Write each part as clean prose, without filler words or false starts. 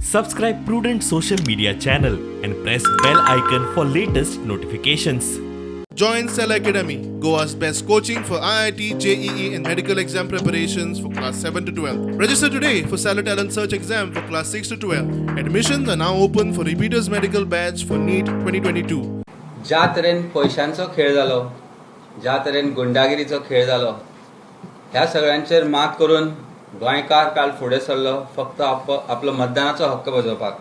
Subscribe Prudent Social Media channel and press bell icon for latest notifications. Join Cell Academy, Goa's best coaching for IIT, JEE, and medical exam preparations for class 7 to 12. Register today for Stellar Talent Search exam for class 6 to 12. Admissions are now open for repeaters medical batch for NEET 2022. ज्या तरेन पयशांचो खेळ जालो, ज्या तरेन गुंडागिरीचो खेळ जालो, ह्या सगळ्यांचेर मात करून गोंयकार काल फुडें सरलो फक्त आपलो मतदानाचो हक्क बजोवपाक.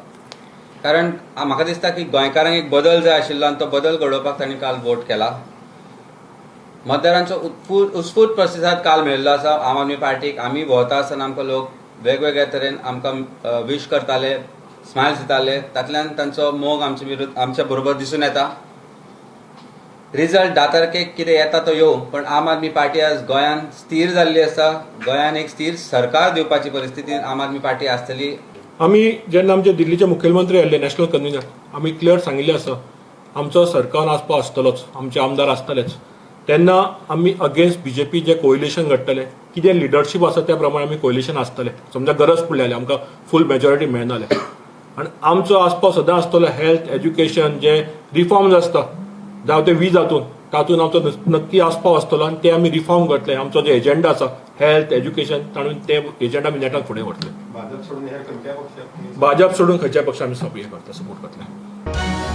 कारण म्हाका दिसता की गोंयकारांक एक बदल जाय आशिल्लो आनी तो बदल घडोवपाक तांणी काल वोट केला. मतदारांचो उत्स्फूर्त प्रतिसाद काल मेळिल्लो आसा आम आदमी पार्टीक. आमी भोंवता आसतना आमकां लोक वेगवेगळ्या तरेन आमकां विश करताले, स्मायल्स दिताले, तातल्यान तांचो मोग आमचे विरुद्ध आमच्या बरोबर दिसून येता. रिजल्ट 10 तारखेक कितें येता तो येवं, पण आम आदमी पार्टी आज गोंयांत स्थीर जाल्ली आसा. गोंयांत एक स्थीर सरकार दिवपाची परिस्थिती आम आदमी पार्टी आसतली. आमी जेन्ना आमचे दिल्लीचे मुखेलमंत्री आयिल्ले, नॅशनल कन्व्हिनर, आमी क्लियर सांगिल्लें आसा, आमचो सरकार आसपाव आसतलोच, आमचे आमदार आसतलेच. तेन्ना आमी अगेन्स्ट बीजेपी जे कोइलेशन घडटलें, कितें लिडरशीप आसा त्या प्रमाणे आमी कोइलेशन आसतलें. समजा गरज पडली जाल्यार आमकां फूल मेजॉरिटी मेळना जाल्यार, आनी आमचो आसपाव सदां आसतलो. हेल्थ, एज्युकेशन, जे रिफॉर्म्स आसता, जावं ते वीज हातून, तातूंत आमचो नक्की आसपाव आसतलो आनी ते आमी रिफॉर्म करतले. आमचो जे एजेंडा आसा हेल्थ, एज्युकेशन, ताणून ते एजेंडा आमी नेटान फुडें व्हरतले. भाजप सोडून हेर खंयच्याय पक्षाक? भाजप सोडून खंयच्याय पक्षाक आमी सपोर्ट करतले.